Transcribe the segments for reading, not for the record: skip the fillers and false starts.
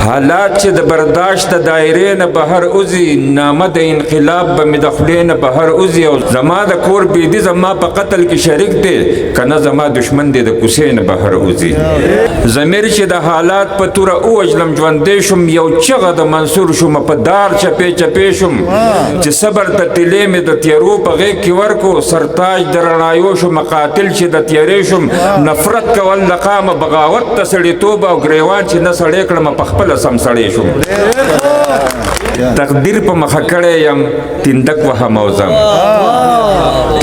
حالات چې د برداشت د دایرې نه بهر وځي، نامه د انقلاب به مې د خولې نه بهر وځي. او زما د کور بېدي زما په قتل کې شریک دی، که نه زما دښمن دی د کوڅې نه بهر وځي. ضمیر چې د حالات په توره ووژلم، ژوندی شوم، یو چغه د منصور شوم، په دار چپې چپې شوم. چې صبر ته تلې مې د تیرو په غېږ کې ورکو، سرتاج د رڼایو شوم، قاتل چې د تیرې شوم. نفرت کول له قامه بغاوت ته سړیتوب او ګریوان چې نه سړی کړم، په خپله سم سړی شوم. تقدیر په مخه کړی یم، تیندک وهم او ځم.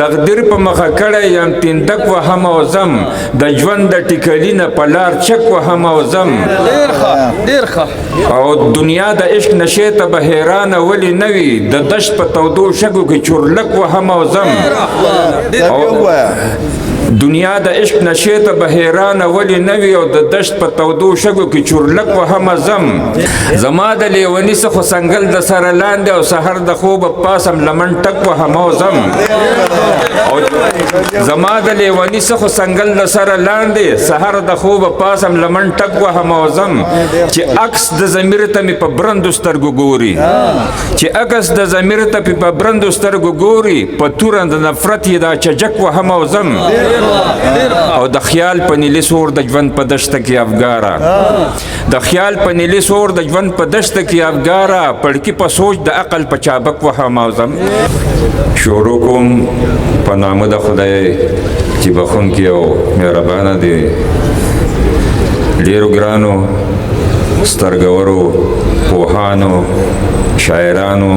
تقدیر په مخه کړی یم، تیندک وهم او ځم. د ژوند د ټیکلي نه په لار چک وهم او ځم. ډیر ښه، ډیر ښه. او دنیا د عشق نشې ته به حیرانه ولې نه وي، د دشت په تودو شګو کې چورلک وهم او ځم. او دنیا د عشق نشې ته به حیرانه ولې نه وي، او د دشت په تودو شګو کې چورلک وهم ځم. زما د لیوني څه خو څنګل د سره لاندې، او سحر د خوبه پاسم لمن ټک وهم او ځم. او زما د لیوني څه خو څنګل د سره لاندې، سحر د خوبه پاسم لمن ټک وهم او ځم. چې عکس د ضمیر ته مې په برندو سترګو ګوري، چې عکس د ضمیر ته مې په برندو سترګو ګوري، په توره د نفرت یې دا چجک وهم او ځم. او د خیال په نیلي سور د ژوند په دشته کې افګاره، د خیال په نیلي سور د ژوند په دشته کې افګاره، پړکي په سوچ د عقل په چابک وهم او ځم. شروع کوم په نامه د خدای چې بخښونکی او مهربانه دی. ډېرو ګرانو سترګورو، پوهانو، شاعرانو،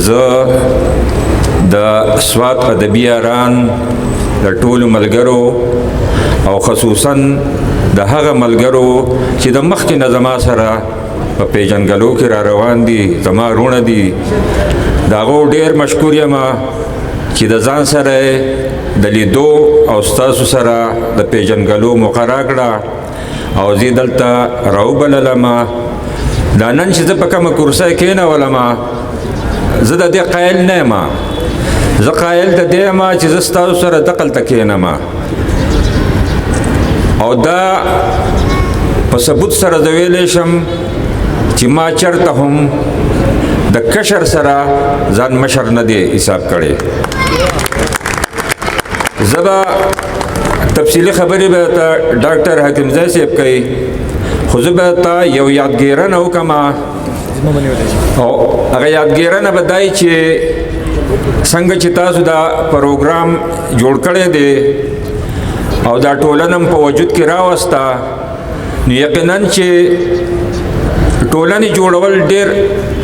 زه د سوات ادبي یاران د ټولو ملګرو او خصوصا د هغه ملګرو چې د مخکې نه زما سره په پیژندګلو کې را روان دي، زما وروڼه دي، د هغو ډېر مشکور یم چې د ځان سره د لیدو او ستاسو سره د پیژندګلو موقع راکړه او زه دلته راوبللم. دا نن چې زه په کومه کرسۍ کښېنولم، زه د دې قایل نه یم. زه قایل د دې یم چې زه ستاسو سره دقلته کښېنم، او دا په ثبوت سره زه ویلی شم چې ما چېرته هم د کشر سره ځان مشر نه دی حساب کړی. زه به تفصیلي خبرې به ته ډاکټر حکیم زی صاحب کوي، خو زه به ته یو یادګیرنه وکړم، او هغه یادګیرنه به دای چې څنګه چې تاسو دا پروګرام جوړ کړی دی او دا ټولنه هم په وجود کې راوسته، نو یقینا چې ټولنې جوړول ډېر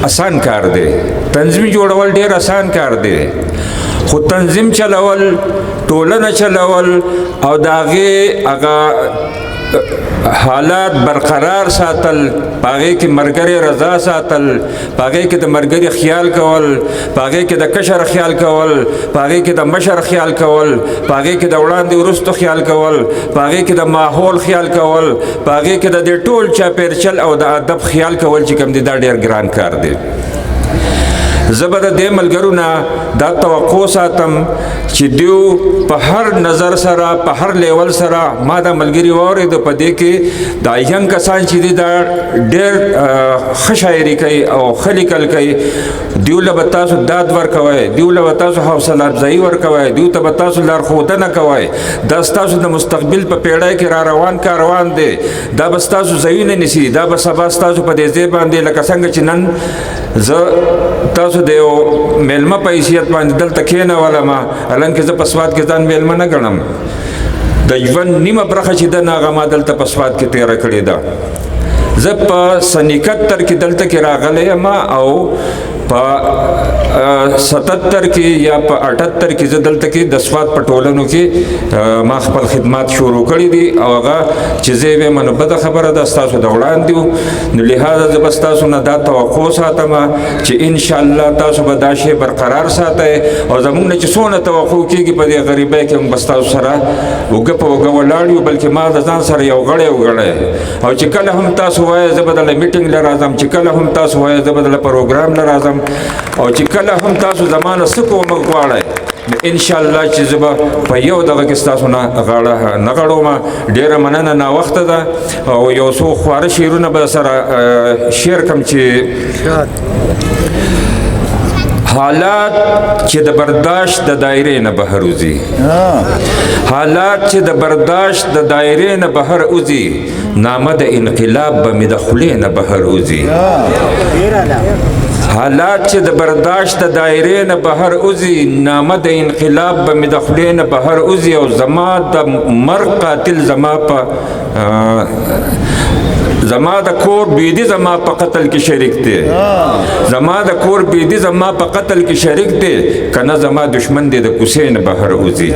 اسان کار دی، تنظیم جوړول ډېر اسان کار دی، خو تنظیم چلول، ټولنه چلول او د هغې هغه حالات برقرار ساتل، په هغې کې ملګری رضا ساتل، په هغې کې د ملګري خیال کول، په هغې کې د کشر خیال کول، په هغې کې د مشر خیال کول، په هغې کې د وړاندې وروستو خیال کول، په هغې کې د ماحول خیال کول، په هغې کې د دې ټول چاپېرچل او د ادب خیال کول چې کوم دی، دا ډېر ګران کار دی. زه به د دې ملګرو نه دا توقع ساتم چې دیو په هر نظر سره، په هر لیول سره ما دا ملګري واورېده. په دې کې دا young کسان چې دي، دا ډېر ښه شاعري کوي او ښه لیکل کوي. دیو له به تاسو داد ورکوئ، دیو له به تاسو حوصله افزایي ورکوئ، دیو ته به تاسو لارښودنه کوئ. دا ستاسو د مستقبل په پیړۍ کې را روان کاروان دی، دا به ستاسو ځایونه نیسي، دا به سبا ستاسو په دې ځای باندې، لکه څنګه چې نن زه تاسو د یو میلمه په حیثیت باندې دلته کښېنولم، حالانکه زه په سوات کې ځان میلمه نه ګڼم. د ژوند نیمه برخه چې ده نه، هغه ما دلته په سوات کې تېره کړې ده. زه په سن 71 کې دلته کې راغلی یم، او په 77 کې یا په 78 کې زه دلته کې د سوات په ټولنو کې ما خپل خدمات شروع کړي دي. او هغه چې زه یې وایم نو بده خبره ده، ستاسو د وړاندې وو. نو لهذا زه به ستاسو نه دا توقع ساتم چې انشاءالله تاسو به دا شی برقرار ساتئ، او زموږ نه چې څونه توقع کېږي په دې غریبۍ کې، موږ به ستاسو سره اوږه په اوږه ولاړ یو، بلکې ما د ځان سره یو غړی وګڼی. او چې کله هم تاسو وایئ زه به دله میټینګ له راځم، چې کله هم تاسو وایئ زه به دله پروګرام له راځم، او چې کله هم تاسو زما نه څه کومک غواړئ، نو انشاءالله چې زه به په یو دغه کې ستاسو نه غاړه نه غړوم. ډېره مننه، ناوخته ده او یو څو خواره شعرونه به سره شعر کم چې حالات چې د برداشت د دایرې نه بهر وځي، حالات چې د برداشت د دایرې نه بهر وځي، نامه د انقلاب به مې د خولې نه بهر وځي. حالات چې د برداشت د دایرې نه بهر وځي، نامه د انقلاب به مې د خولې نه بهر وځي. او زما د مرګ قاتل زما په زما د کور بيدي زما په قتل کې شریک دی، زما د کور بيدي زما په قتل کې شریک دی، که نه زما دشمن دی د کوڅې نه بهر وځي.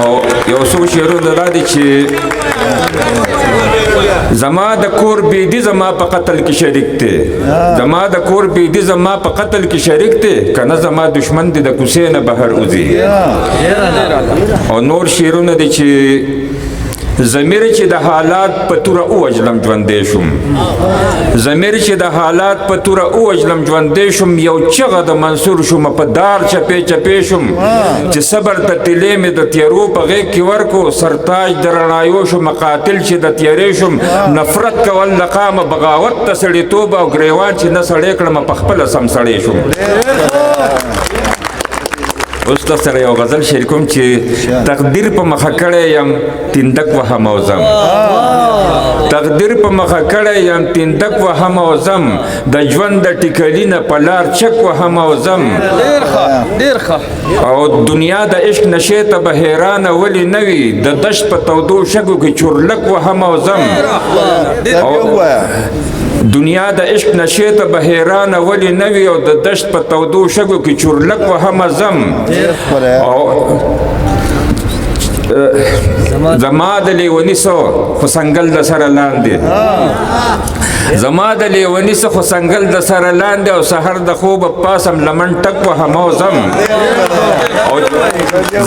او یو څو شعرونه دا دي چې زما د کور بيدي زما په قتل کې شریک دی، زما د کور بيدي زما په قتل کې شریک دی، که نه زما دشمن دی د کوڅې نه بهر وځي. او نور شعرونه دي چې ضمیر چې د حالات په توره ووژلم ژوندی شوم، ضمیر چې د حالات په توره ووژلم ژوندی شوم، یو چغه د منصور شوم په دار چپې چپې شوم، چې صبر ته تلې مې د تیرو په غېږ کې ورکو، سرتاج د رڼایو شوم قاتل چې د تیرې شوم، نفرت کول له قامه بغاوت ته سړیتوب او ګریوان چې نه سړی کړم په خپله سم سړی شوم. اوس د سره یو غزل شعر کوم چې تقدیر په مخه کړی یم تیندک وهم او ځم، تقدیر په مخه کړی یم تیندک وهم او ځم، د ژوند د ټیکلي نه په لار چک وهم او ځم. ډېر ښه، ډېر ښه. او دنیا د عشق نشې ته به حیرانه ولې نه وي، د دشت په تودو شګو کې چورلک وهم او ځم. او دنیا د عشق نشې ته به حیرانه ولې نه وي، او د دشت په تودو شګو کې چورلک وهم ځم. او زما د لیوني څه خو سنګل د سره لاندې، زما د لیوني څه خو سنګل د سره لاندې، او سحر د خوبه پاسم لمن ټک وهم او ځم. او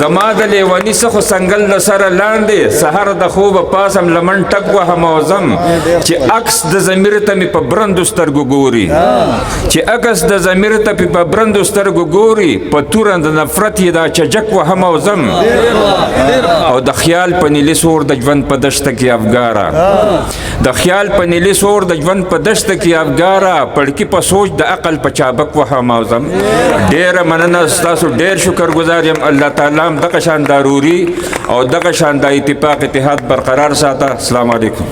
زما د لیوني څه خو سنګل د سره لاندې، سحر د خوبه پاسم لمن ټک وهم او ځم، چې عکس د ضمیر ته مې په برندو سترګو ګوري، چې عکس د ضمیر ته مې په برندو سترګو ګوري، په توره د نفرت یې دا چجک وهم او ځم. او د خیال په نیلي سور د ژوند په دشته کې افګاره، د خیال په نیلي سور د ژوند په دشته کې افګاره، پړکي په سوچ د عقل په چابک وهم او ځم. ډېره مننه ستاسو، ډېر شکر ګزار یم. الله تعالی هم دغه شان ضروري او دغه شان د اتفاق اتحاد برقرار ساته. السلام علیکم.